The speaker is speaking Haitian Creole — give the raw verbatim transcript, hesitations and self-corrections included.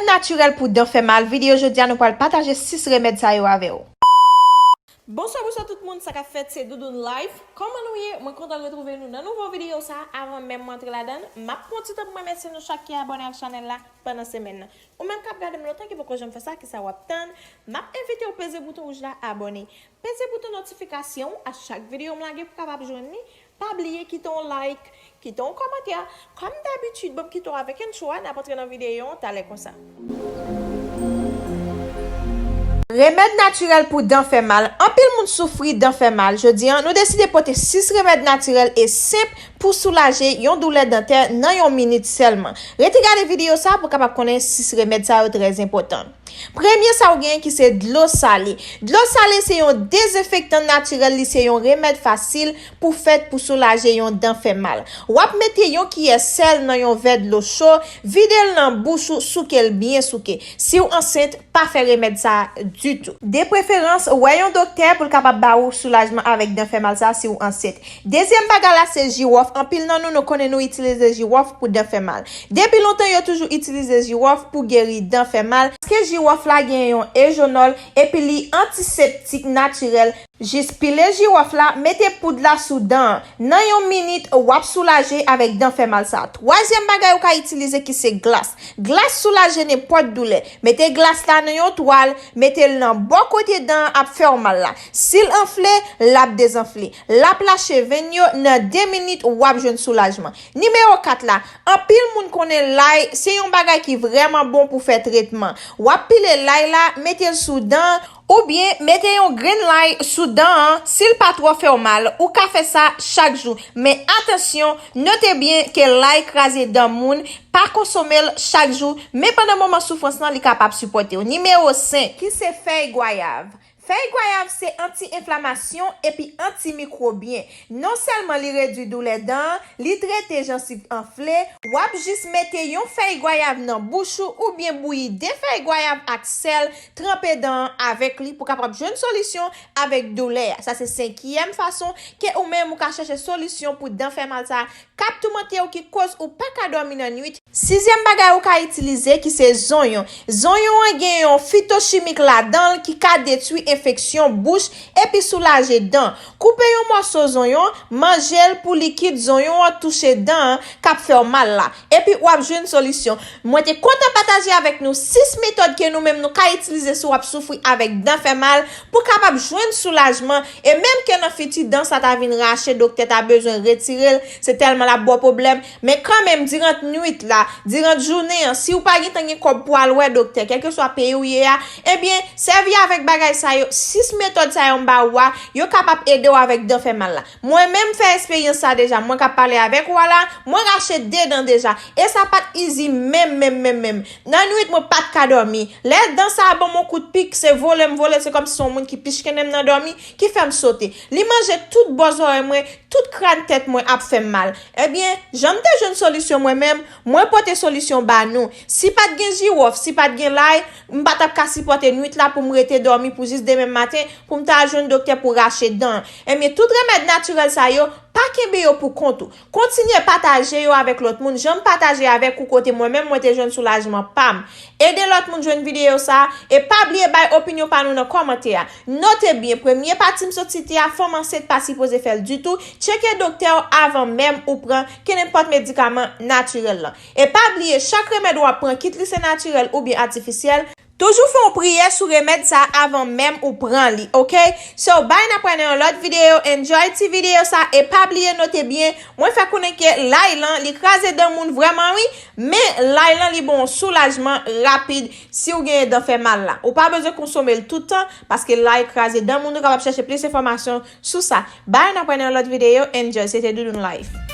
Natirèl pou dan fè mal, videyo jodi a nou pral pataje sis remèd sa yo avè w. Bonswa, bonswa tout moun, sa k ap fèt, se Doudoune Life. Kòman nou ye? Mwen kontan retwouve nou nan nouvo videyo sa. Avan menm mwen antre ladan l, m ap pran ti tan pou m remèsye nou chak ki abòne ak chanèl la pandan semèn nan. Ou menm k ap gade m lontan ki poko janm fè sa, kisa w ap tann? M ap envite w peze bouton wouj la, abòne. Peze bouton notifikasyon a chak videyo m lage pou w kapab jwenn li. Pa bliye kite yon like, kite yon kòmantè. Kòm dabitid, ban m kite w avèk entwo a, n ap antre nan videyo an talè konsa. Remèd natirèl pou dan fè mal. Anpil moun soufri dan fè mal. Jodi a, nou deside pote sis remèd natirèl e senp pou soulaje yon doulè dantè nan yon minit sèlman. Rete gade videyo sa pou w kapab konnen sis remèd sa yo trè enpòtan. Premye sa ou genyen ki se dlo sale. Dlo sale se yon dezenfektan natirèl, li se yon remèd fasil pou fèt pou soulaje yon dan fè mal. W ap mete yon kiyè sèl nan yon vè dlo cho, vide l nan bouch ou, souke l byen souke. Si w ansent, pa fè remèd sa a ditou. De preferans, wè yon doktè pou l kapab ba ou soulajman avèk dan fè mal sa a si w ansent. Dezyèm bagay la se jiwòf. Anpil nan nou, nou konnen nou itilize jiwòf pou dan fè mal. Depi lontan, yo toujou itilize jiwòf pou geri dan fè mal, paske jiwòf la gen yon ejonòl, epi li antiseptik natirèl. Jis pile jiwòf la, mete poud la sou dan an. Nan yon minit, w ap soulaje avèk dan fè mal sa. Twazyèm bagay ou ka itilize ki se glas. Glas soulaje nenpòt doulè. Mete glas la nan yon twal, mete l nan bò kote dan an ap fè w mal la. Si l anfle, l ap dezanfle. L ap lache venn yo, nan de minit, w ap jwenn soulajman. Nimewo kat la, anpil moun konnen lay se yon bagay ki vrèman bon pou fè tretman. W ap pile lay la, mete l sou dan an, oubyen mete yon grenn lay sou dan an, si l pa twò fè w mal, ou ka fè sa chak jou. Men atansyon, note byen ke lay kraze dan moun, pa konsome l chak jou, men pandan moman soufrans lan, li kapab sipòte w. Nimewo senk, ki se fèy gwayav. Fèy gwayav se anti-enflamasyon epi antimikwobyen. Non sèlman li redui doulè dan an, li trete jansiv anfle, w ap jis mete yon fèy gwayav nan bouch ou oubyen bouyi de fèy gwayav ak sèl, tranpe dan an avèk li pou kapab jwenn solisyon avèk doulè a. Sa se senkyèm fason ke ou menm ou ka chèche solisyon pou dan fè mal sa k ap toumante w ki koz ou pa ka dòmi nan nuit. Sizyèm bagay ou ka itilize ki se zonyon. Zonyon an gen yon fitochimik ladan l ki ka detwi enfeksyon bouch epi soulaje dan. Koupe yon mòso zonyon, manje l pou likid zonyon an touche dan an k ap fè w mal la. Epi w ap jwenn solisyon. Mwen te kontan pataje avèk nou sis metòd ke nou menm nou ka itilize si w ap soufri avèk dan fè mal pou kapab jwenn soulajman. E menm ke nan fiti dan sa ta vin rache, doktè ta bezwen retire l, se tèlman l ap ba w pwoblèm. Men kanmenm, diran nuit la, diran jounen an, si w pa gentan gen kòb pou al wè doktè, kèlkeswa peyi w ye a, ebyen, sèvi avèk bagay sa yo, sis metòd sa yo m ba ou a, yo kapab ede w avèk dan fè mal la. Mwen menm fè esperyans sa deja, mwen k ap pale avèk ou a la, mwen rache de dan deja, e sa pa t easy menm, menm, menm, menm. Nan nuit, mwen pa t ka dòmi. Lè dan sa a ban m yon kout pik, se vole m vole, se kòmsi se yon moun ki pichkennen m nan dòmi, ki fè m sote. Li manje tout bò zòrèy mwen, tout kràn tèt mwen ap fè m mal. Ebyen, jan m te jwenn solisyon mwen menm, mwen pote solisyon ba nou. Si pa t gen jiwòf, si pa t gen lay, m pa t ap ka sipòte nuit la pou m rete dòmi pou jis demen maten, pou m ta al jwenn doktè pou rache dan an. Ebyen, tout remèd natirèl sa yo, pa kenbe yo pou kont ou. Kontinye pataje yo avèk lòt moun, jan m pataje avèk ou kote mwen menm mwen te jwenn soulajman pa m. Ede lòt moun jwenn videyo sa a, e pa bliye bay opinyon pa nou nan kòmantè a. Note byen, premye pati m sot site a, fanm ansent pa sipoze fè l ditou. Tcheke doktè w avan menm ou pran kenenpòt medikaman natirèl lan. E pa bliye, chak remèd w ap pran, kit li se natirèl oubyen atifisyèl, toujou fè yon priyè sou remèd sa a avan menm ou pran li, oke? So, bye, n ap wè nan yon lòt videyo. Enjoy ti videyo sa a, e pa bliye note byen, mwen fè konnen ke lay lan, li kraze dan moun vrèman wi, men lay lan, li ba w yon soulajman rapid si w genyen dan fè mal la. Ou pa bezwen konsome l tout tan, paske lay kraze dan moun, ou kapab chèche plis enfòmasyon sou sa. Bye, n ap wè nan yon lòt videyo. Enjoy, se te Doudoune Life.